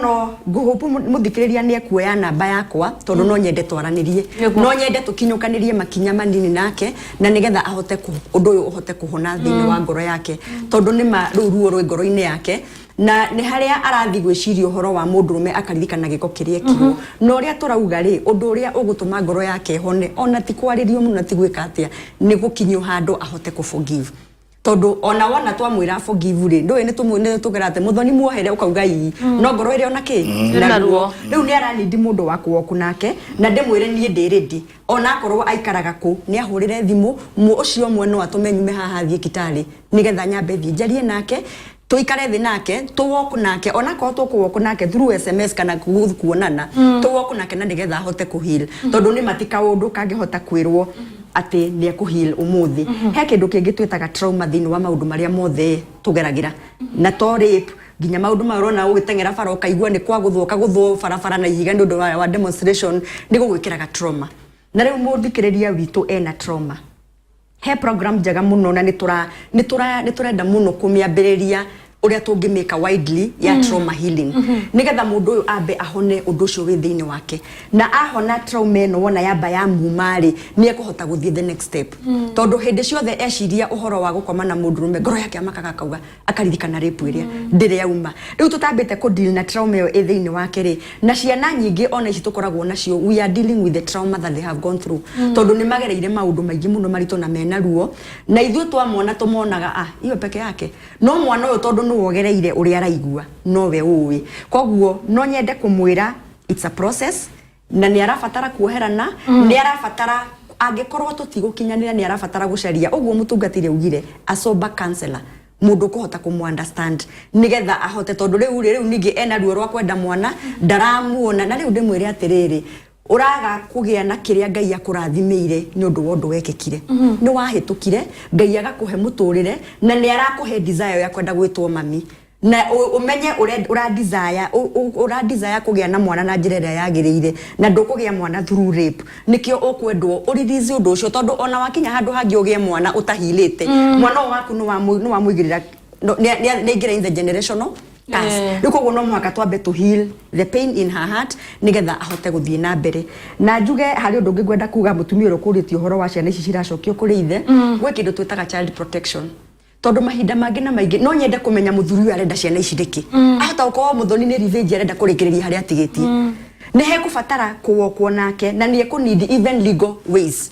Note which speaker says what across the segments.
Speaker 1: No ngũhũpu mũthikĩrĩria nĩ ekuoya namba yakwa, tondũ no nyende twaranĩrie, no nyende tũkinyũkanĩrie makinya manini nake, na nĩgetha ahote ũndũ ũyũ ũhote kũhona thĩinĩ wa ngoro yake, tondũ nĩ ma rĩu ruo rwĩ ngoro-inĩ yake, na nĩ harĩa arathiĩ gwĩciria ũhoro wa mũndũrũme akaririkana gĩko kĩrĩa ekirwo. Na ũrĩa tũrauga rĩ, ũndũ ũrĩa ũgũtũma ngoro yake ĩhone, ona ti kwarĩrio mũno na ti gwĩka atĩa, nĩ gũkinyio handũ ahote kũ forgive, tondũ ona wona twamwĩra forgive rĩ, ndũĩ nĩ tũgera atĩ mũthoni muohere, ũkauga ii, no ngoro ĩrĩ ona kĩ
Speaker 2: na ruo.
Speaker 1: Rĩu nĩ aranindi mũndũ wa kũwoku nake, na ndĩmwĩre niĩ ndĩ ready, ona akorwo aikaraga kũ, nĩ ahũrĩre thimũ ũcio ũmwe, no atũme nyume haha thiĩ Kitale, nĩgetha nyambe thiĩ njarie nake, tũikare thĩ nake, tũwalk nake, onakorwo tũkũwalk nake through SMS kana kuonana, tũwalk nake na nĩgetha ahote kũheal, tondũ nĩ mati kaũndũ kangĩhota kwĩrwo atĩ nĩ ekũheal ũmũthĩ. He kĩndũ kĩngĩ twĩtaga trauma thĩinĩ wa maũndũ marĩa mothe tũgeragĩra, na to rape, nginya maũndũ maya ũrona ũgĩteng'era bara ũkaigua nĩ kwagũthwo, ũkagũthwo barabara na ihiga nĩ ũndũ wa demonstration, nĩ gũgwĩkĩraga trauma. Na rĩu mũthikĩrĩria witũ ena trauma, he program njega mũno na nĩ tũrenda mũno kũmĩambĩrĩria, ũrĩa tũngĩmĩka widely, ya trauma healing, nĩgetha mũndũ ũyũ ambe ahone ũndũ ũcio wĩ thĩinĩ wake. Na ahona trauma ĩno, wona yamba ya muma rĩ, nĩ ekũhota gũthiĩ the next step, tondũ hĩndĩ ciothe eciria ũhoro wa gũkoma na mũndũrũme, ngoro yake amakaga, akauga, akaririkana rape ĩrĩa ndĩrĩ yauma. Rĩu tũtambĩte kũ deal na trauma ĩyo ĩ thĩinĩ wake rĩ, na ciana nyingĩ ona ici tũkoragwo nacio, we are dealing with the trauma that they have gone through, tondũ nĩ magereire maũndũ maingĩ mũno maritũ na mena ruo. Na ithuĩ twamona tũmonaga, ah, iyo peke yake, no mwana ũyũ, tondũ nĩ wogereire ũrĩa araigua, nowe ũĩ. Koguo no nyende kũmwĩra it's a process, na nĩ arabatara kuoherana, nĩ arabatara, angĩkorwo tũtigũkinyanĩra, nĩ arabatara gũcaria ũguo mũtungatĩri augire, a sober counselor, mũndũ ũkũhota kũmũ understand, nĩgetha ahote, tondũ rĩu rĩ, rĩu ningĩ ena ruo rwa kwenda mwana ndaramuona. Na rĩu ndĩmwĩre atĩrĩrĩ, ũraga kũgĩa na kĩrĩa Ngai akũrathimĩire nĩ ũndũ wa ũndũ wekĩkire, nĩ wahĩtũkire. Ngai agakũhe mũtũrĩre na nĩ arakũhe desire ya kwenda gwĩtwo mami, na ũmenye ũra desire ũra desire kũgĩa na mwana na njĩra ĩrĩa yagĩrĩire, na ndũkũgĩa mwana through rape. Nĩkĩo ũkwendwo ũrelease ũndũ ũcio, tondũ ona wakinya handũ hangĩ ũgĩe mwana ũtahilĩte, mwana ũyũ waku nĩ wamũigĩrĩra, nĩ aingĩra in the generational curse. Rĩu koguo no mũhaka twambe to heal the pain in her heart, nĩgetha ahote gũthiĩ na mbere. Na njuge harĩ ũndũ ũngĩ ngwenda kuga, mũtumia ũrĩa ũkũrĩtie ũhoro wa ciana ici ciracokio kũrĩ ithe, gwĩ kĩndũ twĩtaga child protection, tondũ mahinda mangĩ na maingĩ no nyende kũmenya mũthuri ũyũ arenda ciana ici nĩkĩ. Ahota gũkorwo mũthoni nĩ revenge arenda kũrĩkĩrĩria harĩa atigĩtie. Nĩ hekũbatara kũwokwo nake, na nĩ ekũneed even legal ways.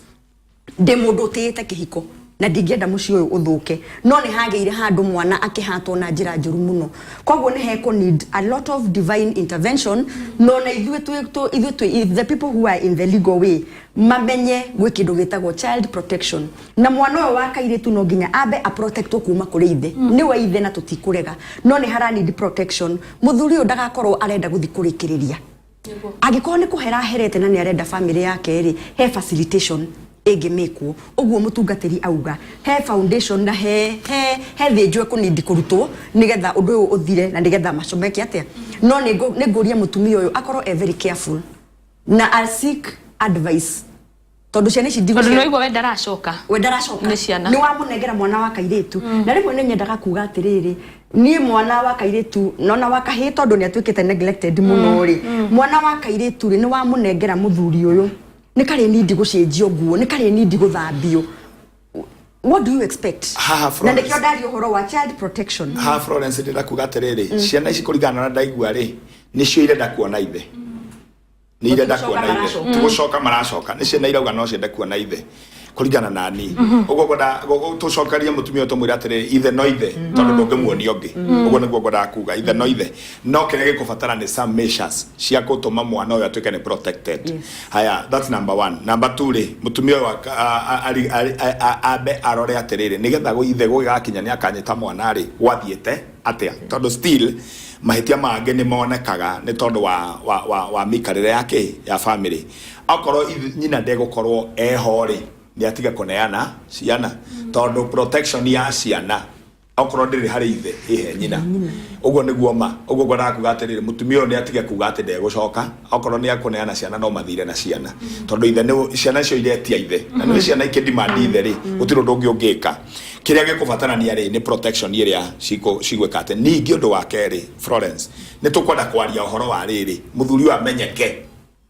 Speaker 1: Ndĩ mũndũ ũtĩĩte kĩhiko na ndingĩenda mũciĩ ũyũ ũthũke, no nĩ hagĩire handũ mwana akĩhatwo na njĩra njũru mũno. Koguo nĩ hekũ need a lot of divine intervention. No na ithuĩ ithuĩ twĩ the people who are in the legal way, mamenye gwĩ kĩndũ gĩtagwo child protection, na mwana ũyũ wa kairĩtu no nginya ambe aprotectwo kuma kũrĩ ithe. Nĩwe ithe na tũtikũrega, no nĩ hara need protection. Mũthuri ũyũ ndagakorwo arenda gũthiĩ kũrĩkĩrĩria. Angĩkorwo nĩ kũhera aherete na nĩ arenda family yake rĩ, he facilitation ĩngĩmĩkwo ũguo mũtungatĩri auga, he foundation na he thĩnjwo ĩkũnindi kũrutwo, nĩgetha ũndũ ũyũ ũthire na nĩgetha macomeke atĩa. No nĩ ngũria mũtumia ũyũ akorwo e very careful na a seek advice, tondũ ciana ici
Speaker 2: tondũ nĩ waigua we ndaracoka.
Speaker 1: We ndaracoka.
Speaker 2: Nĩ ciana.
Speaker 1: Nĩ wamũnengera mwana wa kairĩtu. Na rĩmwe nĩ nyendaga kuga atĩrĩrĩ, niĩ mwana wa kairĩtu nona wa kahĩĩ, tondũ nĩ atuĩkĩte neglected mũno rĩ, mwana wa kairĩtu rĩ, nĩ wamũnengera mũthuri ũyũ, nĩ karĩ nindi gũcenjio nguo, nĩ karĩ nindi gũthambio. What do you expect?
Speaker 3: Haha,
Speaker 1: na
Speaker 3: Florence.
Speaker 1: nĩkĩo ndaria ũhoro wa child protection.
Speaker 3: Haha, Florence, ndĩrenda kuga atĩrĩrĩ, ciana ici, kũringana na ndaigua rĩ, nĩcio irenda kuona ithe, nĩ irenda
Speaker 1: Gũcoka
Speaker 3: kuona ithe.
Speaker 1: maracoka.
Speaker 3: Ti gũcoka maracoka, nĩ ciana irauga no ciende kuona ithe. Kũringana na ni ũguo ngwenda tũcokerie mũtumia ũyũ, tũmwĩre atĩrĩrĩ, ithe no ithe, tondũ ndũngĩmuonia ũngĩ. Ũguo nĩguo ngwendaga kuga, ithe no ithe, no kĩrĩa gĩkũbatara nĩ some measures cia gũtũma mwana ũyũ atuĩke nĩ protected. Haya, that's number one. Number two rĩ, mũtumia ũyũ ambe arore atĩrĩrĩ, nĩgetha ithe gũgĩgakinya nĩ akanyita mwana rĩ, gwathiĩte atĩa? Tondũ still mahĩtia mangĩ nĩ monekaga nĩ tondũ wa mĩikarĩre yake ya family. Akorwo nyina ndegũkorwo eho rĩ, nĩ atige kũneana ciana, tondũ protection ya ciana, okorwo ndĩrĩ harĩ ithe, ĩhe nyina. Ũguo nĩguo ma ũguo ngwendaga kuga atĩrĩrĩ, mũtumia ũyũ nĩ atige kuga atĩ ndegũcoka. Okorwo nĩ akũneana ciana, no mathire na ciana, tondũ ithe nĩ ciana icio iretia ithe, na nĩ ciana ikĩdemand ithe rĩ, gũtirĩ ũndũ ũngĩ ũngĩka. Kĩrĩa gĩkũbatarania rĩ nĩ protection ĩrĩa cigwĩka atĩ. Ningĩ ũndũ wa kerĩ, Florence, nĩ tũkwenda kwaria ũhoro wa rĩrĩ, mũthuri ũyũ amenyeke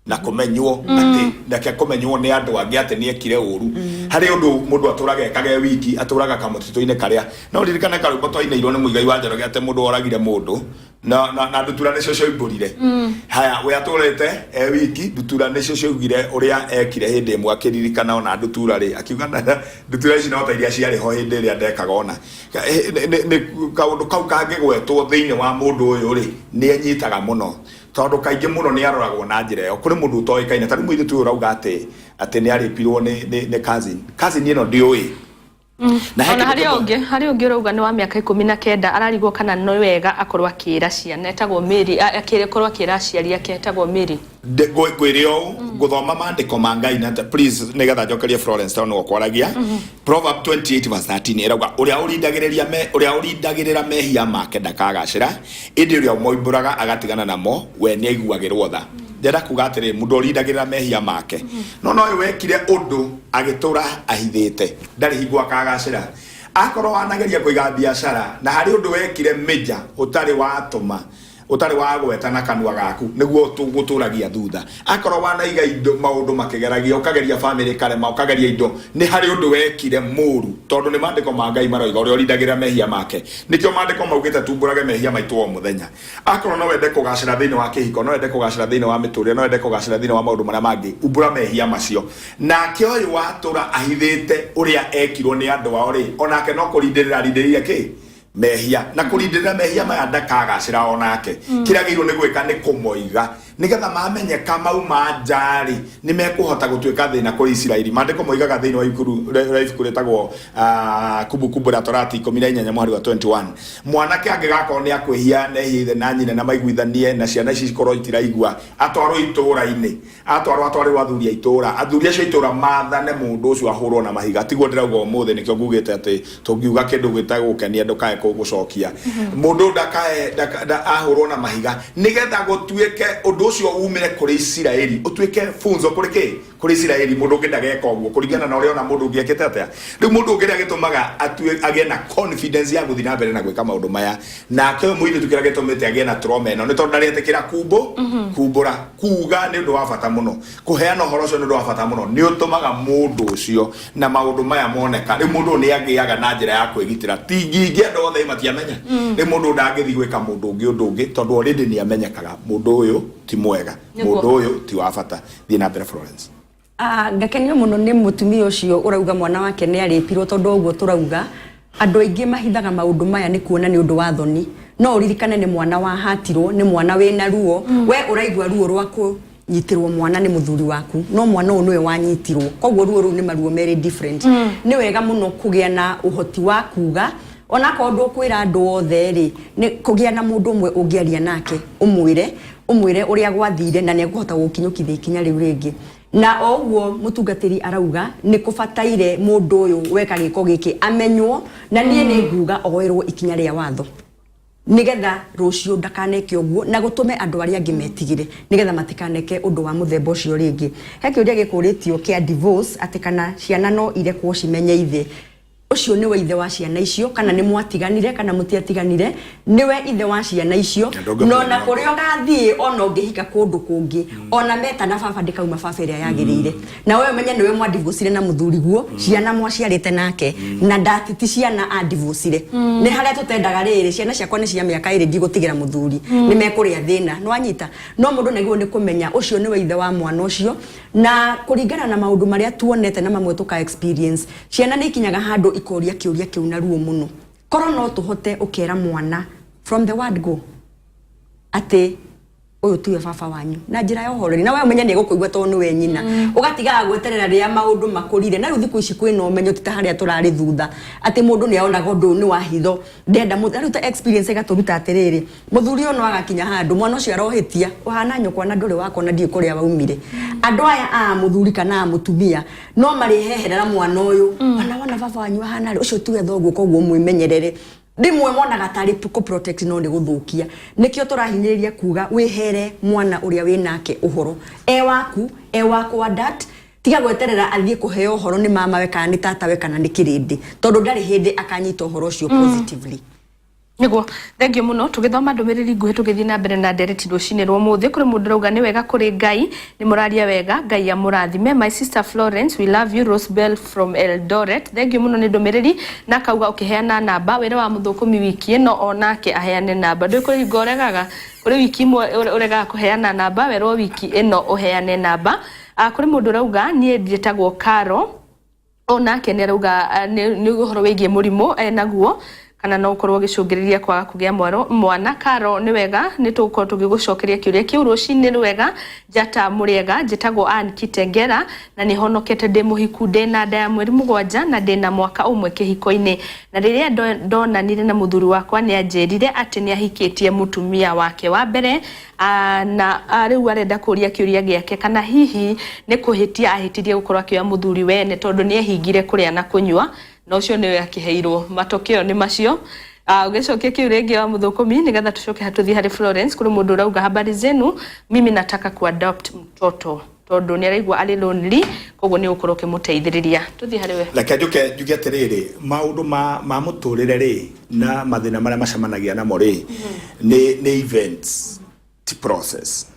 Speaker 3: na kũmenywo atĩ reke kũmenywo nĩ andũ angĩ atĩ nĩ ekire ũru. Harĩ ũndũ mũndũ atũraga ekage wiki, atũraga kamũtitũ-inĩ karĩa no ririkane karwĩmbo twainĩirwo nĩ Mũigai wa Njoroge atĩ mũndũ oragire mũndũ na ndutura nĩcio cioimbũrire. Haya, we atũrĩte e wiki, ndutura nĩcio cioigire ũrĩa ekire. Hĩndĩ ĩmwe akĩririkana ona ndutura rĩ, akiuga ndutura ici no ta iria ciarĩ ho hĩndĩ ĩrĩa ndekaga. Ona nĩ kaũndũ kau kangĩgwetwo thĩinĩ wa mũndũ ũyũ rĩ, nĩ enyitaga mũno, tondũ kaingĩ mũno nĩ aroragwo na njĩra ĩyo. Kũrĩ mũndũ ũtoĩkaine, ta rĩu mũirĩtu ũyũ ũrauga atĩ nĩ arĩpirwo nĩ cousin ĩno ndĩũĩ. Na he
Speaker 2: Ona
Speaker 3: kĩndũ
Speaker 2: harĩ
Speaker 3: kĩmwe-
Speaker 2: ũngĩ, harĩ ũngĩ ũrauga nĩ wa mĩaka 19, ararigwo kana nĩ wega akorwo akĩra ciana, etagwo Mary, akorwo akĩra aciari ake, etagwo Mary.
Speaker 3: Ngwĩre ũũ, ngũthoma maandĩko ma Ngai na please, nĩgetha njokerie Florence tondũ nĩwe ũkwaragia. Proverb 28 verse 13 ĩrauga, ũrĩa ũrindagĩrĩra mehia make ndakagacĩra, ĩndĩ ũrĩa ũmoimbũraga agatigana namo we nĩ aiguagĩrwo tha. Ndĩrenda kuga atĩrĩ, mũndũ ũrindagĩrĩra mehia make, no ũyũ wekire ũndũ agĩtũra ahithĩte, ndarĩ hingo akagacĩra. Akorwo wanageria kũiga biacara na harĩ ũndũ wekire major ũtarĩ watũma, ũtarĩ wagweta na kanua gaku, nĩguo gũtũragia thutha. Akorwo wanaiga indo maũndũ makĩgeragia, ũkageria family karema, ũkageria indo, nĩ harĩ ũndũ wekire mũru, tondũ nĩ maandĩko ma Ngai maroiga ũrĩa ũrindagĩrĩra mehia make. Nĩkĩo maandĩko maugĩte tumbũrage mehia maitũ o mũthenya. Akorwo no wende kũgacĩra thĩinĩ wa kĩhiko, no wende kũgacĩra thĩinĩ wa mĩtũrĩre, no wende kũgacĩra thĩinĩ wa maũndũ marĩa mangĩ, umbũra mehia macio. Nake ũyũ watũra ahithĩte ũrĩa ekirwo nĩ andũ ao rĩ, onake no kũrindĩrĩra arindĩrĩire kĩ mehia, na kũrindĩrĩra mehia maya ndakagacĩra. Onake kĩrĩa agĩrĩirwo nĩ gwĩka nĩ kũmoiga, nĩgetha mamenyeka mauma nja-rĩ, nĩ mekũhota gũtuĩka thĩna kũrĩ Isiraeli. Maandĩko moigaga thĩinĩ wa ibuku rĩa ibuku rĩtagwo Kumbukumbu la Torati 18 mũhari wa 21, mwanake angĩgakorwo nĩ akwĩhia, nehia ithe na nyina na maiguithanie, na ciana ici cikorwo itiraigua, atwarwo itũũra-inĩ, atwarwo atwarĩrwo athuri a itũũra, athuri acio a itũũra mathane mũndũ ũcio ahũrwo na mahiga. Tiguo ndĩrauga ũmũthĩ. Nĩkĩo ngugĩte atĩ tũngiuga kĩndũ gĩtagũkenia, ndũkae gũcokia mũndũ ndakae ahũrwo na mahiga, nĩgetha gũtuĩke ũndũ ũcio umĩre kũrĩ Isiraeli, ũtuĩke funzo kũrĩ kĩ, kũrĩ Isiraeli. Mũndũ ũngĩ ndageka ũguo kũringana na ũrĩa ona mũndũ ũngĩ ekĩte atĩa. Rĩu mũndũ ũngĩ ũrĩa gĩtũmaga atue agĩe na confidence ya gũthiĩ na mbere na gwĩka maũndũ maya, nake ũyũ mũirĩtu kĩrĩa gĩtũmĩte agĩe na trauma ĩno nĩ tondũ ndarĩetĩkĩra kumbo kumbũra. Kuga nĩ ũndũ wa bata mũno, kũheana ũhoro ũcio nĩ ũndũ wa bata mũno, nĩ ũtũmaga mũndũ ũcio na maũndũ maya moneka. Rĩu mũndũ ũyũ nĩ agĩaga na njĩra ya kwĩgitĩra. Ti ngingĩ andũ othe matiamenya. Rĩu mũndũ ũyũ ndangĩthiĩ gwĩka mũndũ ũngĩ ũndũ ũngĩ, tondũ already nĩ amenyekaga mũndũ ũyũ ti mwega. Mũndũ ũyũ ti wa bata. Thiĩ na mbere, Florence.
Speaker 1: Ah, ngakenio mũno nĩ mũtumia ũcio ũrauga mwana wake nĩ arĩpirwo, tondũ ũguo tũrauga andũ aingĩ mahithaga maũndũ maya nĩ kuona nĩ ũndũ wa thoni. No ũririkane nĩ mwana wahatirwo, nĩ mwana wĩna ruo. We ũraigua ruo rwa kũnyitĩrwo mwana nĩ mũthuri waku, no mwana ũyũ nĩwe wanyitirwo, koguo ruo rũu nĩ maruo merĩ different. Nĩ wega mũno kũgĩa na ũhoti wa kuga, onakorwo ndũkwĩra andũ othe rĩ, nĩ kũgĩa na mũndũ ũmwe ũngĩaria nake, ũmwĩre ũrĩa gwathire, na nĩ ekũhota gũkinyũkithia ikinya rĩu rĩngĩ. Na o ũguo mũtungatĩri arauga, nĩ kũbataire mũndũ ũyũ weka gĩko gĩkĩ amenywo, na niĩ nĩ nguga oerwo ikinya rĩa watho, nigetha rũciũ ndakaneke ũguo, na gũtũme andũ arĩa angĩ metigĩre, nigetha matikaneke ũndũ wa mũthemba ũcio rĩngĩ. He kĩũria gĩkũrĩtio kĩa divorce, atĩ kana ciana no irekwo cimenye ithe ũcio nĩwe ithe wa ciana icio, kana nĩ mwatiganire kana mũtiatiganire, nĩwe ithe wa ciana icio.
Speaker 3: Na ndũngĩmuona.
Speaker 1: No na kũrĩa ũgathiĩ, ona ũngĩhika kũndũ kũngĩ, ona metana baba, ndĩkauma baba ĩrĩa yagĩrĩire. Na we ũmenye nĩwe mwadivocire na mũthuri guo, ciana mwaciarĩte nake, na ndati ti ciana adivocire. Nĩ harĩa tũtendaga rĩrĩ, ciana ciakwa nĩ cia mĩaka 2, ndigũtigĩra mũthuri, nĩ mekũrĩa thĩna, nĩwanyita. No mũndũ nĩagĩrĩirwo nĩ kũmenya ũcio nĩwe ithe wa mwana ũcio. Na kũringana na maũndũ marĩa tuonete na mamwe tũka experience, ciana nĩ ikinyaga handũ ikoria kĩũria kĩu na ruo mũno. Korwo no tũhote ũkera mwana from the word go atĩ ũyũ tiwe baba wanyu, na njĩra ya ũhoreri, na we ũmenye nĩ egũkũigua tondũ nĩwe nyina, ũgatigaga gweterera rĩrĩa maũndũ makũrire. Na rĩu thikũ ici kwĩna ũmenyo, ti ta harĩa tũrarĩ thutha atĩ mũndũ nĩ onaga ũndũ ũyũ nĩ wa hitho, ndenda mũndũ. Rĩu ta experience ĩgatũruta atĩrĩrĩ, mũthuri ũyũ no agakinya handũ mwana ũcio arohĩtia, ũhana nyũkwa na ndũrĩ wakwa na ndiũĩ kũrĩa waumire. Andũ aya a mũthuri kana a mũtumia no marĩheherera mwana ũyũ, ona wona baba wanyu ahana rĩ, ũcio tiwe thoguo, koguo mwĩmenyerere. Rĩmwe monaga tarĩ kũ protect, no nĩ gũthũkia. Nĩkĩo tũrahinyĩrĩria kuga wĩhere mwana ũrĩa wĩ nake ũhoro, e waku, e wakwa, dat tiga. Tiga gweterera athiĩ kũheo ũhoro nĩ mamawe kana nĩ tatawe kana nĩ kĩrĩndĩ, tondũ ndarĩ hĩndĩ akanyita ũhoro ũcio positively.
Speaker 2: Niguo, thengiũ muno. Tugithoma ndumiriri nguhi, tugithii na mbere na ndereti rucini rwa umuthi, kuri mundu rauga ni wega kuri Ngai, ni muraria wega, Ngai amurathime. My sister Florence, we love you. Rosebell from Eldoret, thengiũ muno ni ndumiriri. Na kauga ukiheana namba wira wa muthukumi wiki ino onake aheane namba. Ndui kuri hingo uregaga, kuri wiki imwe uregaga kuheana namba, werwo wiki ino uheane namba. Kuri mundu rauga nie njitagwo Caro, onake nĩ arauga nĩ ũhoro wĩgiĩ mũrimũ enaguo kana no ũkorwo ũgĩcũngĩrĩria kwaga kũgĩa mwana. Karo, nĩ wega, nĩ tũgũkorwo tũgĩgũcokeria kĩũria kĩu. Rũcinĩ rwega njata, mũrĩega, njĩtagwo Ann Kitengera na nĩ honokete, ndĩ mũhiku, ndĩ na nda ya mweri 7 na ndĩ na mwaka ũmwe kĩhiko-inĩ, na rĩrĩa ndonanire na mũthuri wakwa nĩ anjĩrire atĩ nĩ ahikĩtie mũtumia wake wa mbere. Na rĩu arenda kũria kĩũria gĩake kana hihi nĩ kũhĩtia ahĩtirie gũkorwo akĩoya mũthuri wene, tondũ nĩ ehingire kũrĩa na kũnyua, na ũcio nĩwe akĩheirwo. Matokeo nĩ macio. Ũgĩcokia kĩu rĩngĩ wa mũthũkũmi, nĩgetha tũcoke hatũthiĩ harĩ Florence, kũrĩ mũndũ ũrauga, "Habari zenu, mimi nataka kuadopt mtoto," tondũ nĩ araigua arĩ lonely, koguo nĩ ũgũkorwo ũkĩmũteithĩrĩria. Tũthiĩ harĩ we.
Speaker 3: Reke njuke njuge atĩrĩrĩ, maũndũ ma mũtũrĩre rĩ, na mathĩna marĩa macemanagia namo rĩ, nĩ events, ti process.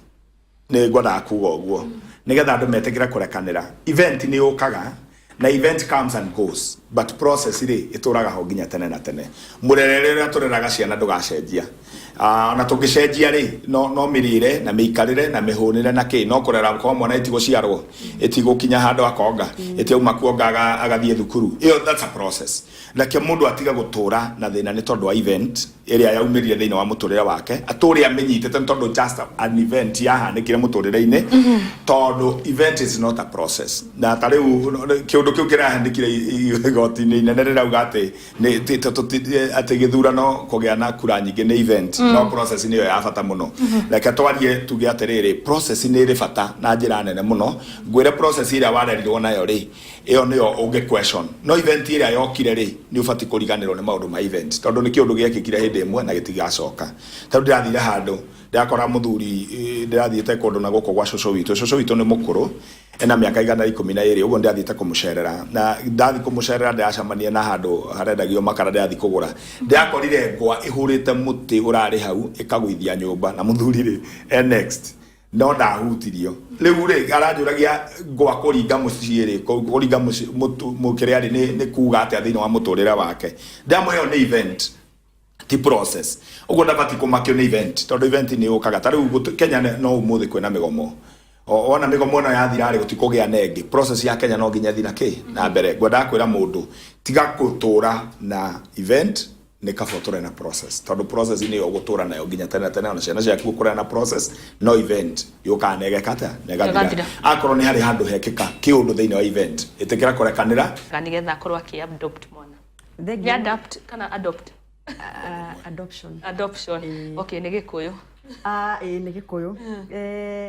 Speaker 3: Nĩ ngwendaga kuga ũguo nĩgetha andũ metĩkĩre kũrekanĩra. Event nĩ yũkaga na event comes and goes, but process rĩ, ĩtũraga ho nginya tene na tene. Mũrerere ũrĩa tũreraga ciana ndũgacenjia. Na tũngĩcenjia rĩ, no mĩrĩre na mĩikarĩre na mĩhũnĩre na kĩ, no kũrera kwa mwana ĩtigũciarwo, ĩtigũkinya handũ akonga, ĩtiauma kuonga agathiĩ thukuru. Ĩyo, that's a process. Reke mũndũ atiga gũtũra na thĩna nĩ tondũ wa event ĩrĩa yaumĩrire thĩinĩ wa mũtũrĩre wake, atũre amenyitĩte nĩ tondũ just an event yahanĩkire mũtũrĩre-inĩ, tondũ event is not a process. Na ta rĩu kĩũndũ kĩu kĩrahanĩkire igoti-inĩ inene rĩrauga atĩ atĩ gĩthurano kũgĩa na kura nyingĩ nĩ event, no process nĩyo ya bata mũno. Reke twarie tuge atĩrĩrĩ, process nĩ ĩrĩ bata na njĩra nene mũno. Ngwĩre, process ĩrĩa warerirwo nayo rĩ, ĩyo nĩyo ũngĩ question, no event ĩrĩa yokire rĩ, nĩ ũbatiĩ kũriganĩrwo nĩ maũndũ ma event, tondũ nĩ kĩũndũ gĩekĩkire hĩndĩ ĩmwe na gĩtigacoka. Tondũ ndĩrathire handũ ndĩrakora mũthuri, ndĩrathiĩte kũndũ na gũkũ gwa cũcũ witũ. Cũcũ witũ nĩ mũkũrũ, ena mĩaka 112. Ũguo ndĩrathiĩte kũmũcerera, na ndathiĩ kũmũcerera ndĩracemania na handũ harendagio makara. Ndĩrathiĩ kũgũra, ndĩrakorire ngwa ĩhũrĩte mũtĩ ũrarĩ hau ĩkagũithia nyũmba, na mũthuri rĩ e next, no ndahutirio. Rĩu rĩ, aranjũragia ngwa kũringa mũciĩ rĩ, kũringa mũciĩ mũkĩrĩa rĩ, nĩ kuga atĩa thĩinĩ wa mũtũrĩre wake. Ndamũheo nĩ event, ti process. Ũguo ndabati kũmakio nĩ event, tondũ event nĩ yũkaga. Ta rĩu Kenya no ũmũthĩ kwĩna mĩgomo. Wona mĩgomo ĩno yathira rĩ, gũtikũgĩa na ĩngĩ. Process ya Kenya no nginya ĩthiĩ na kĩ na mbere. Ngwendaga kwĩra mũndũ, tiga gũtũra na event, nĩ kaba ũtũre na process, tondũ process nĩyo ũgũtũra nayo nginya tene na tene, ona ciana ciaku ũkũrera na process. No event yũkaga na ĩgeka atĩa? Na ĩgathira.
Speaker 2: Ĩgathira.
Speaker 3: Akorwo nĩ harĩ handũ hekĩka kĩũndũ thĩinĩ wa event, ĩtĩkĩra kũrekanĩra.
Speaker 2: Nĩgetha akorwo akĩ adopt mwana.
Speaker 1: Thengiũ.
Speaker 2: Nĩ adapt kana adopt?
Speaker 1: Adoption.
Speaker 2: Adoption, okay, nĩ Gĩkũyũ.
Speaker 1: Ah, ĩĩ, nĩ Gĩkũyũ.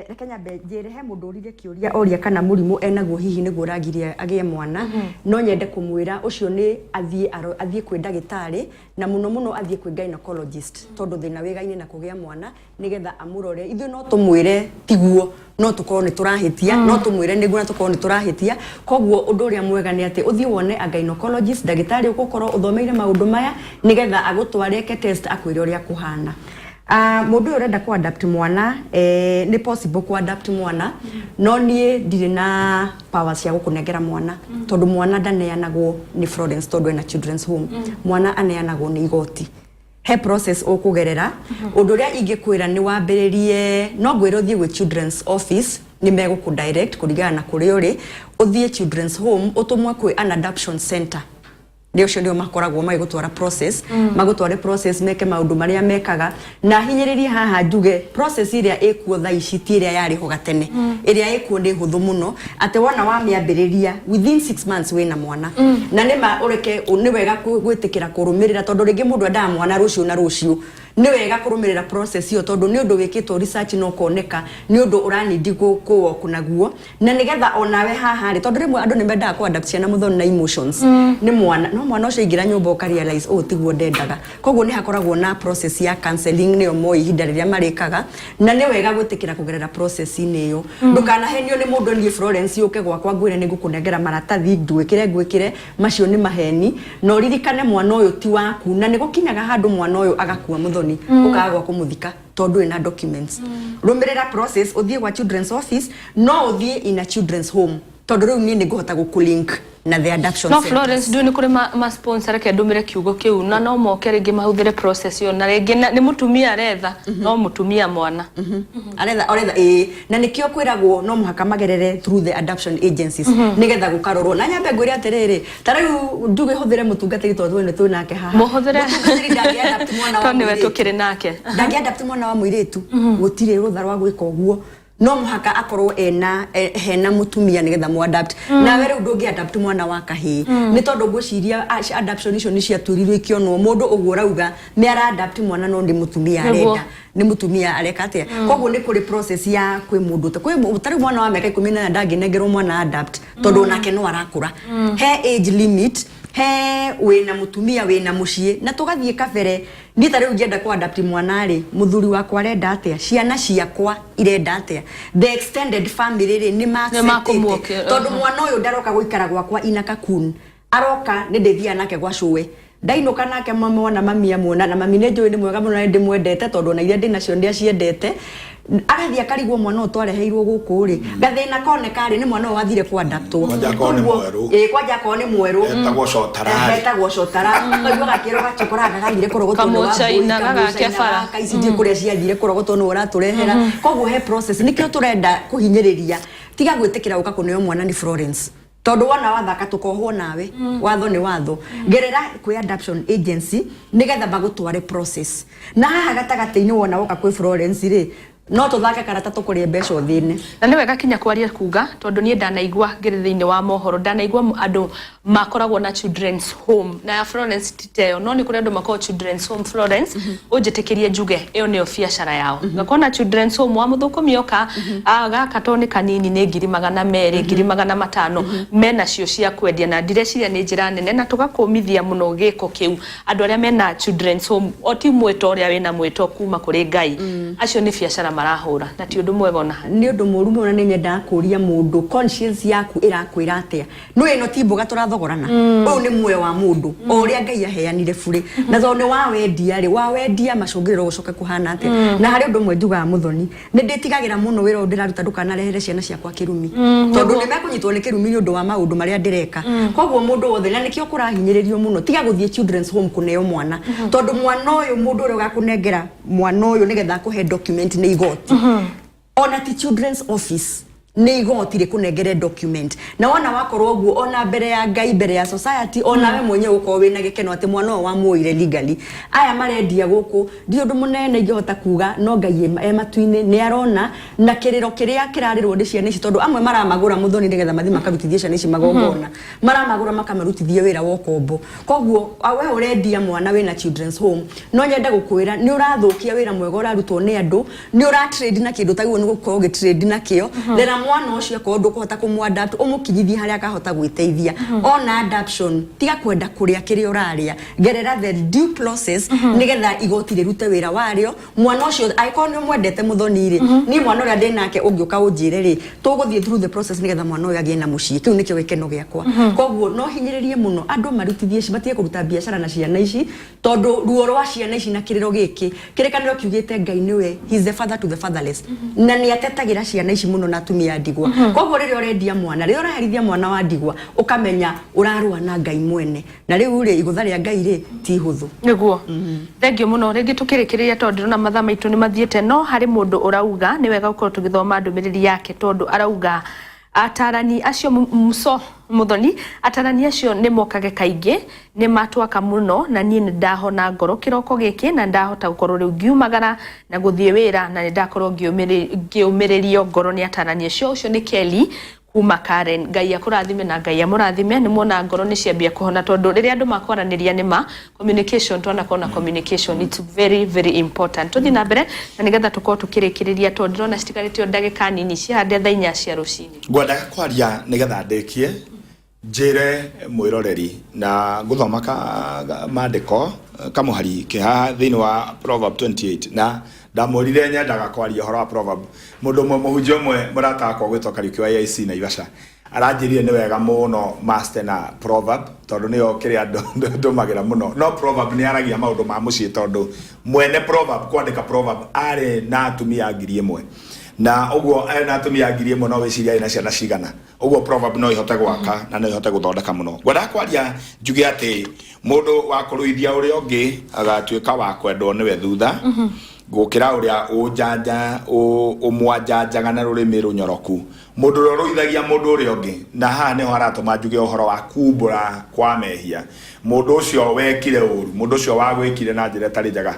Speaker 1: Reke nyambe njĩre he mũndũ ũririe kĩũria, oria kana mũrimũ enaguo hihi nĩguo ũragiria agĩe mwana. No nyende kũmwĩra ũcio nĩ athiĩ athiĩ kwĩ ndagĩtarĩ, na mũno mũno athiĩ kwĩ gynecologist, tondũ thĩna wĩgaine na kũgĩa mwana, nĩgetha amũrore. Ithuĩ no tũmwĩre tiguo, no tũkorwo nĩ tũrahĩtia, no tũmwĩre nĩguo na tũkorwo nĩ tũrahĩtia. Koguo ũndũ ũrĩa mwega nĩ atĩ ũthiĩ wone a gynecologist, ndagĩtarĩ ũgũkorwo ũthomeire maũndũ maya, nĩgetha agũtware eke test, akwĩre ũrĩa kũhana. Mũndũ ũyũ ũrenda kũ adopt mwana, nĩ possible kũ adopt mwana, no niĩ ndirĩ na power cia gũkũnengera mwana, tondũ mwana ndaneanagwo nĩ Florence tondũ ena children's home. Mwana aneanagwo nĩ igoti, he process ũkũgerera. Ũndũ ũrĩa ingĩkwĩra nĩ wambĩrĩrie, no ngwĩre ũthiĩ gwĩ children's office, nĩ megũkũ direct kũringana na kũrĩa ũrĩ. Ũthiĩ children's home, ũtũmwo kwĩ an adoption center, nĩ ũcio nĩo makoragwo magĩgũtwara process, magũtware process, meke maũndũ marĩa mekaga. Na hinyĩrĩrie haha njuge, process ĩrĩa ĩkuo thaa ici ti ĩrĩa yarĩ ho gatene. Ĩrĩa ĩkuo nĩ hũthũ mũno, atĩ wona wamĩambĩrĩria, within 6 months wĩna mwana. Na nĩ ma ũreke, nĩ wega gwĩtĩkĩra kũrũmĩrĩra, tondũ rĩngĩ mũndũ endaga mwana rũciũ na rũciũ. Nĩ wega kũrũmĩrĩra process ĩyo, tondũ nĩ ũndũ wĩkĩtwo research na ũkoneka nĩ ũndũ ũranindi kũwok naguo, na nĩgetha onawe haha rĩ, tondũ rĩmwe andũ nĩ mendaga kũ adapt ciana, Mũthoni, na emotions nĩ mwana, no mwana ũcio aingĩra nyũmba ũka realize ũũ tiguo ndendaga. Koguo nĩ hakoragwo na process ya counseling, nĩyo moĩ ihinda rĩrĩa marĩkaga, na nĩ wega gwĩtĩkĩra kũgerera process-inĩ ĩyo. Ndũkanahenio nĩ mũndũ. Niĩ Florence yũke gwakwa ngwĩre nĩ ngũkũnengera maratathi, ngwĩkĩre ngwĩkĩre, macio nĩ maheni. Na ũririkane mwana ũyũ ti waku, na nĩ gũkinyaga handũ mwana ũyũ agakua, Mũthoni, ũkaga gwa kũmũthika tondũ ndũrĩ na documents. Rũmĩrĩra process, ũthiĩ gwa children's office, no ũthiĩ in a children's home, tondũ rĩu niĩ nĩ ngũhota gũkũlink na the adoption
Speaker 2: no
Speaker 1: centers.
Speaker 2: Florence, ndũĩ nĩ kũrĩ ma sponsor, reke ndũmĩre kiugo kĩu, na no moke rĩngĩ mahũthĩre process ĩyo, na rĩngĩ nĩ mũtumia aretha, no mũtumia mwana.
Speaker 1: Aretha, aretha, ĩĩ, na nĩkĩo kwĩragwo no mũhaka magerere through the adoption agencies nĩgetha gũkarorwo. Na nyambe ngwĩre atĩrĩrĩ, ta rĩu njuge hũthĩre mũtungatĩri, tondũ nĩ twĩ nake haha.
Speaker 2: Mũhũthĩre.
Speaker 1: Mũtungatĩri ndangĩ-adapt mwana wa
Speaker 2: tondũ nĩwe
Speaker 1: mũirĩtu.
Speaker 2: tũkĩrĩ nake.
Speaker 1: Ndangĩ-adapt mwana wa mũirĩtu, gũtirĩ rũtha rwa gwĩka ũguo. No mũhaka akorwo ena hena mũtumia nĩgetha mu adapt. Nawe rĩu ndũngĩ adapt mwana wa kahĩĩ, nĩ tondũ ngwĩciria adoption icio nĩ ciaturirwo ikĩonwo mũndũ ũguo ũrauga nĩ ara adapt mwana, no nĩ mũtumia arenda, nĩ mũtumia areka atĩa. Koguo nĩ kũrĩ process ya kwĩ mũndũ kwĩ tarĩu mwana wa mĩaka 18 ndangĩnengerwo mwana adapt, tondũ onake no arakũra. He age limit, he wĩna mũtumia, wĩna mũciĩ, na tũgathiĩ kabere. Niĩ ta rĩu ngĩenda kũ adapt mwana rĩ, mũthuri wakwa arenda atĩa, ciana ciakwa irenda atĩa, the extended family rĩ, nĩ ma
Speaker 2: Nĩ makũmũke-
Speaker 1: tondũ mwana ũyũ ndaroka gũikara gwakwa ina kakun, aroka nĩ ndĩthiaga nake gwa cũwe, ndainũka nake mamwona, mami amuona, na mami nĩ njũĩ nĩ mwega mũno na nĩ ndĩmwendete, tondũ ona iria ndĩ nacio ndĩ aciendete. Agathiĩ akarigwo mwana ũyũ twareheirwo gũkũ rĩ, gathĩna koneka rĩ, nĩ mwana ũyũ wathire kũ adaptwo.
Speaker 3: Kwanja akorwo nĩ mwerũ.
Speaker 1: Ĩĩ, kwanja akorwo nĩ mwerũ.
Speaker 3: Etagwo cotarari.
Speaker 1: Etagwo cotara, kaigua gakĩrwo gacokora gagathire kũrogotwo nĩ wa mbũri,
Speaker 2: Kamũcaina gagake
Speaker 1: kamũcaina
Speaker 2: bara.
Speaker 1: gaka, ici ndiũ kũrĩa ciathire kũrogotwo nĩ ũratũrehera. Koguo he process, nĩkĩo tũrenda kũhinyĩrĩria, tiga gwĩtĩkĩra gũka kũneo mwana nĩ Florence, tondũ wona wathaka tũkohwo nawe. Watho nĩ watho. Gerera kwĩ adoption agency nĩgetha magũtware process, na haha gatagatĩ-inĩ wona woka kwĩ Florence rĩ, no tũthake karata tũkũrĩe mbeca ũthĩne.
Speaker 2: Na nĩ wega kinya kwaria kuga, tondũ niĩ ndanaigua ngĩrĩ thĩinĩ wa mohoro, ndanaigua andũ makoragwo na children's home, na ya Florence ti ta ĩyo, no nĩ kũrĩ andũ makoragwo children's home. Florence, ũnjĩtĩkĩrie njuge ĩyo nĩyo biacara yao. Ngakorwo na children's home wa mũthũkũmi oka, gaka to nĩ kanini, nĩ 200,000, 500,000, mena cio cia kwendia, na ndireciria nĩ njĩra nene na tũgakũmithia mũno gĩko kĩu. Andũ arĩa mena children's home, o ti mwĩto ũrĩa wĩna mwĩto kuma kũrĩ Ngai, acio nĩ biacara marahũra, na ti ũndũ mwega ona hanini.
Speaker 1: Nĩ ũndũ mũru mũno, na nĩ nyendaga kũria mũndũ, conscience yaku ĩrakwĩra atĩa? Nĩ ĩno ti mboga tũrathogorana, ũyũ nĩ muoyo wa mũndũ o ũrĩa Ngai aheanire burĩ, na tondũ nĩ wawendia rĩ, wawendia macũngĩrĩro gũcoke kũhana atĩa? Na harĩ ũndũ ũmwe njugaga, Mũthoni, nĩ ndĩtigagĩra mũno wĩra ũyũ ndĩraruta ndũkanarehere ciana ciakwa kĩrumi, tondũ nĩ mekũnyitwo nĩ kĩrumi nĩ ũndũ wa maũndũ marĩa ndĩreka. Koguo mũndũ wothe, na nĩkĩo kũrahinyĩrĩrio mũno, tiga gũthiĩ children's home kũneo mwana, tondũ mwana ũyũ, mũndũ ũrĩa ũgakũnengera mwana ũyũ nĩgetha akũhe document nĩ igoti, ona ti children's office, nĩ igoti rĩkũnengere document. Na wona wakorwo ũguo, ona mbere ya Ngai, mbere ya society, ona we mwenyewe ũkorwo wĩna gĩkeno atĩ mwana ũyũ wamuoire legally. Aya marendia gũkũ, ndi ũndũ mũnene ingĩhota kuga, no Ngai e matu-inĩ nĩ arona na kĩrĩro kĩrĩa kĩrarĩrwo nĩ ciana ici, tondũ amwe maramagũra, Mũthoni, nĩgetha mathiĩ makarutithie ciana ici magongona, maramagũra makamarutithie wĩra wa ũkombo. Koguo we ũrendia mwana wĩna children's home, no nyende gũkwĩra nĩ ũrathũkia wĩra mwega ũrarutwo nĩ andũ. Nĩ ũra trade na kĩndũ tagĩrĩirwo nĩ gũkorwo ũgĩ trade nakĩo. Rera mwana ũcio, akorwo ndũkũhota kũmũ adapt, ũmũkinyithie harĩa akahota gwĩteithia. Ona adoption, tiga kwenda kũrĩa kĩrĩa ũrarĩa, gerera the due process nĩgetha igoti rĩrute wĩra warĩo. Mwana ũcio angĩkorwo nĩ ũmwendete, Mũthoni rĩ, niĩ mwana ũrĩa ndĩ nake, ũngĩũka ũnjĩre rĩ, tũgũthiĩ through the process nĩgetha mwana ũyũ agĩe na mũciĩ. Kĩu nĩkĩo gĩkeno gĩakwa. Koguo no hinyĩrĩrie mũno andũ marutithie, matige kũruta biacara na ciana ici, tondũ ruo rwa ciana ici na kĩrĩro gĩkĩ, kĩrĩkanĩro kiugĩte Ngai nĩwe, he is the father to the fatherless, na nĩ atetagĩra ciana ici mũno na atumia a ndigwa. Koguo rĩrĩa ũrendia mwana, rĩrĩa ũraherithia mwana wa ndigwa, ũkamenya ũrarũa na Ngai mwene, na rĩu rĩ, igũtha rĩa Ngai rĩ ti hũthũ.
Speaker 2: Nĩguo, thengiũ mũno. Rĩngĩ tũkĩrĩkĩrĩria, tondũ ndĩrona mathaa maitũ nĩ mathiĩte, no harĩ mũndũ ũrauga nĩ wega gũkorwo tũgĩthoma ndũmĩrĩri yake, tondũ arauga atarani acio mso Mũthoni, atarani acio nĩ mokage kaingĩ, nĩ matwaka mũno, na niĩ nĩ ndahona ngoro kĩroko gĩkĩ, na ndahota gũkorwo rĩu ngiumagara na gũthiĩ wĩra, na nĩ ndakorwo ngĩũmĩrĩrio ngoro nĩ atarani acio. Ũcio nĩ Kelly. Kuma Karen. Ngai akũrathime na Ngai amũrathime. Nĩ muona ngoro nĩ ciambia kũhona tondũ rĩrĩa andũ makwaranĩria nĩ ma communication twanakorwo na communication, it's very very important. Tũthiĩ na mbere na nĩgetha tũkorwo tũkĩrĩkĩrĩria tondũ ndĩrona citigarĩte o ndagĩka nini cihande thaa 4 cia rũcinĩ.
Speaker 3: Ngwendaga kwaria nĩgetha ndĩkie njĩre mwĩroreri na ngũthoma ka maandĩko kamũhari ke haha thĩinĩ wa Proverb 28, na ndamwĩrire nyendaga kwaria ũhoro wa Proverb. Mũndũ ũmwe, mũhunjia ũmwe mũrata wakwa gwĩtwo Kariũki wa AIC Naivasha, aranjĩrire nĩ wega mũno master na Proverb tondũ nĩyo kĩrĩa ndũmagĩra mũno. No Proverb nĩ yaragia maũndũ ma mũciĩ tondũ mwene Proverb kwandĩka Proverb arĩ na atumia 1000, na ũguo arĩ na atumia 1000 no wĩcirie arĩ na ciana cigana. Ũguo Proverb no ihote gwaka na no ihote gũthondeka mũno. Ngwendaga kwaria njuge atĩ mũndũ wa kũrũithia ũrĩa ũngĩ agatuĩka wa kwendwo nĩwe thutha gũkĩra ũrĩa ũnjanja ũmwanjanjaga na rũrĩmĩ rũnyoroku. Mũndũ ũrĩa ũrũithagia mũndũ ũrĩa ũngĩ, na haha nĩho haratũma njuge ũhoro wa kumbũra kwa mehia. Mũndũ ũcio wekire ũru, mũndũ ũcio wagwĩkire na njĩra ĩtarĩ njega,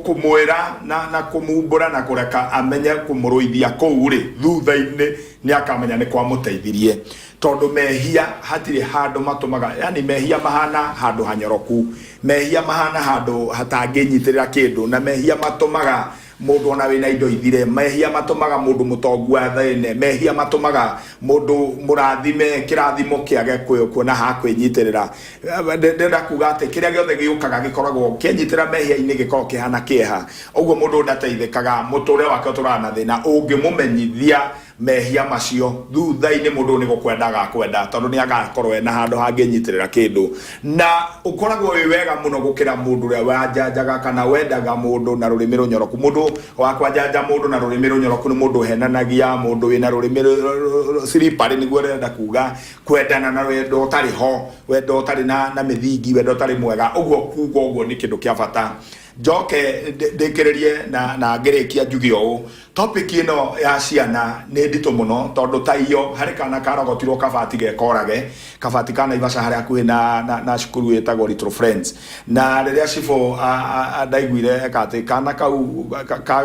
Speaker 3: kũmwĩra na kũmumbũra na kũreka amenye kũmũrũithia kũu rĩ, thutha-inĩ nĩ akamenya nĩ kwamũteithirie. Tondũ mehia hatirĩ handũ matũmaga, yani mehia mahana handũ hanyoroku, mehia mahana handũ hatangĩnyitĩrĩra kĩndũ, na mehia matũmaga mũndũ ona wĩna indo ithire, mehia matũmaga mũndũ mũtongu athĩne, mehia matũmaga mũndũ mũrathime kĩrathimo kĩage kuona ha kwĩnyitĩrĩra. Ndĩrenda kuga atĩ kĩrĩa gĩothe gĩũkaga gĩkoragwo kĩenyitĩra mehia-inĩ gĩkoragwo kĩhana kĩeha. Ũguo mũndũ ndateithĩkaga, mũtũrĩre wake ũtũraga na thĩna. Ũngĩmũmenyithia mehia macio thutha-inĩ, mũndũ nĩ gũkwenda agakwenda tondũ nĩ agakorwo ena handũ hangĩnyitĩrĩra kĩndũ, na ũkoragwo wĩ wega mũno gũkĩra mũndũ ũrĩa wanjanjaga kana wendaga mũndũ na rũrĩmĩ rũnyoroku. Mũndũ wa kwanjanja mũndũ na rũrĩmĩ rũnyoroku nĩ mũndũ ũhenanagia, mũndũ wĩna rũrĩmĩ slippery, nĩguo ndĩrenda kuga, kwendana na wendo ũtarĩ ho, wendo ũtarĩ na mĩthingi, wendo ũtarĩ mwega. Ũguo kuga ũguo nĩ kĩndũ kĩa bata. Njoke ndĩkĩrĩrie na ngĩrĩkia njuge ũũ, topic ĩno ya ciana nĩ nditũ mũno tondũ ta iyo harĩ kana karogotirwo kabati gekorage, kabati ka Naivasha harĩa hakuhĩ na cukuru ĩtagwo Little Friends. Na rĩrĩa cibũ ndaiguire eka atĩ kana kau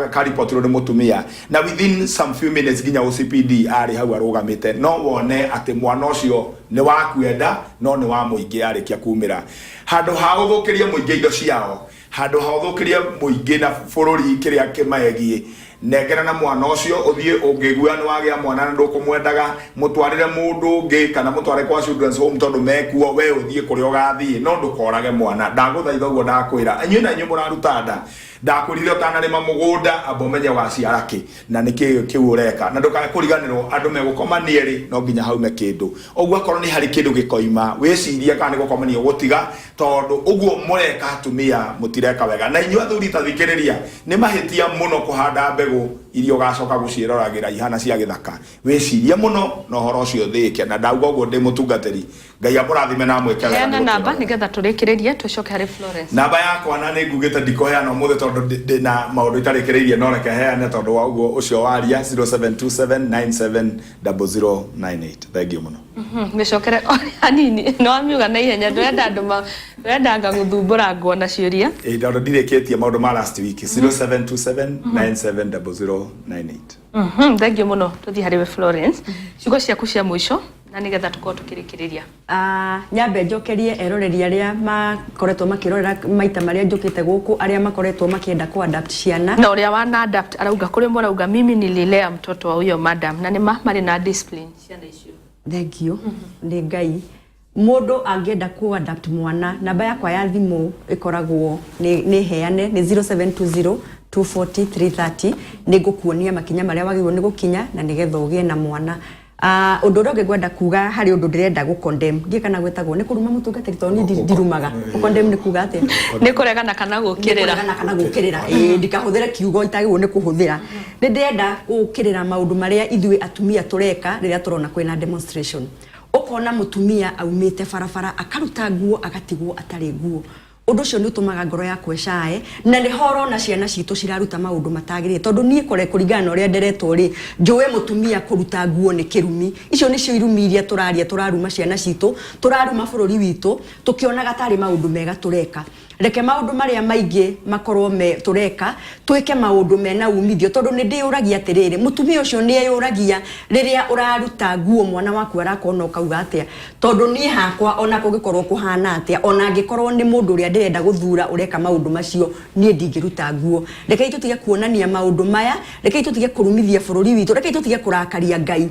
Speaker 3: karipotirwo nĩ mũtumia, na within some few minutes nginya OCPD arĩ hau arũgamĩte. No wone atĩ mwana ũcio nĩ wa kwenda no nĩ wa mũingĩ arĩkia kumĩra. Handũ ha gũthũkĩria mũingĩ indo ciao, handũ ha ũthũkĩrie mũingĩ na bũrũri kĩrĩa kĩmegiĩ, nengera na mwana ũcio ũthiĩ. Ũngĩigua nĩ wagĩa mwana na ndũkũmwendaga, mũtwarĩre mũndũ ũngĩ kana mũtware kwa children's home tondũ mekuo. We ũthiĩ kũrĩa ũgathiĩ, no ndũkorage mwana. Ndagũthaitha ũguo, ndakwĩra inyuĩ na inyuĩ mũraruta nda, ndakwĩrire ũtanarĩma mũgũnda amba ũmenye waciara kĩ na nĩ kĩ kĩu ũreka, na ndũkae kũriganĩrwo andũ megũkomania rĩ, no nginya haume kĩndũ. Ũguo akorwo nĩ harĩ kĩndũ gĩkoima, wĩcirie kana nĩ gũkomania ũgũtiga, tondũ ũguo mũreka atumia mũtireka wega. Na inyuĩ athuri ta thikĩrĩria, nĩ mahĩtia mũno kũhanda mbegũ iria ũgacoka gũciĩroragĩra ihana cia gĩthaka. Wĩcirie mũno na ũhoro ũcio ũthĩĩke, na ndauga ũguo ndĩ mũtungatĩri. Ngai amũrathime na amwĩke wega.
Speaker 2: Heana
Speaker 3: nĩ
Speaker 2: namba
Speaker 3: gũtwĩrorera.
Speaker 2: Nĩgetha tũrĩkĩrĩrie tũcoke harĩ Florence.
Speaker 3: Namba yakwa, na nĩ ngugĩte ndikũheana ũmũthĩ tondũ ndĩna maũndũ itarĩkĩrĩirie, no reke heane tondũ wa ũguo ũcio waria: 0727970098. Thank you mũno.
Speaker 2: Mĩcokere o hanini, no wamiuga na ihenya, ndũrenda andũ ndũrenda anga gũthumbũra nguo na ciũria.
Speaker 3: Ĩĩ, tondũ ndirĩkĩtie maũndũ ma last week. 0727970098.
Speaker 2: Thank you mũno. Tũthiĩ harĩ we Florence, ciugo ciaku cia mũico na nĩgetha tũkorwo tũkĩrĩkĩrĩria.
Speaker 1: Nyambe njokerie eroreri arĩa makoretwo makĩrorera maita marĩa njũkĩte gũkũ, arĩa makoretwo makĩenda kũ adapt ciana.
Speaker 2: Na ũrĩa wana adapt arauga, kũrĩ ũmwe arauga, "Mimi nililea mtoto wa huyo madam," na nĩma marĩ na discipline ciana icio.
Speaker 1: Thank you. Nĩ Ngai. Mũndũ angĩenda ku adapt mwana, namba yakwa ya thimũ ĩkoragwo nĩ heane nĩ 0720 240 330. Nĩ ngũkuonia makinya marĩa wagĩrĩirwo nĩ gũkinya na nĩgetha ũgĩe na mwana. Ũndũ ũrĩa ũngĩ ngwenda kuga, harĩ ũndũ ndĩrenda gũ condemn, ndiĩ kana gwĩtagwo nĩ kũruma mũtungatĩri, tondũ niĩ ndirumaga. Gũ condemn nĩ kuga atĩa?
Speaker 2: Nĩ kũregana kana gũkĩrĩra.
Speaker 1: Kũregana kana gũkĩrĩra. Ĩĩ, ndikahũthĩre kiugo itagĩrĩirwo nĩ kũhũthĩra. Nĩ ndĩrenda gũkĩrĩra maũndũ marĩa ithuĩ atumia tũreka rĩrĩa tũrona kwĩna demonstration. Ũkona mũtumia aumĩte barabara akaruta nguo, agatigwo atarĩ nguo. Ũndũ ũcio nĩ ũtũmaga ngoro yakwa ĩcae, na nĩho ũrona ciana citũ ciraruta maũndũ matagĩrĩire, tondũ niĩ kore kũringana na ũrĩa nderetwo rĩ, njũĩ mũtumia kũruta nguo nĩ kĩrumi. Icio nĩcio irumi iria tũraria, tũraruma ciana citũ, tũraruma bũrũri witũ, tũkĩonaga tarĩ maũndũ mega tũreka. Reke maũndũ marĩa maingĩ makorwo me tũreka, twĩke maũndũ mena umithio, tondũ nĩ ndĩyũragia atĩrĩrĩ, mũtumia ũcio nĩ eyũragia rĩrĩa ũraruta nguo mwana waku arakona ũkauga atĩa? Tondũ niĩ hakwa, ona kũngĩkorwo kũhana atĩa, ona angĩkorwo nĩ mũndũ ũrĩa ndĩrenda gũthura ũreka maũndũ macio, niĩ ndingĩruta nguo. Rekei tũtige kuonania maũndũ maya, rekei tũtige kũrumithia bũrũri witũ, rekei tũtige kũrakaria Ngai.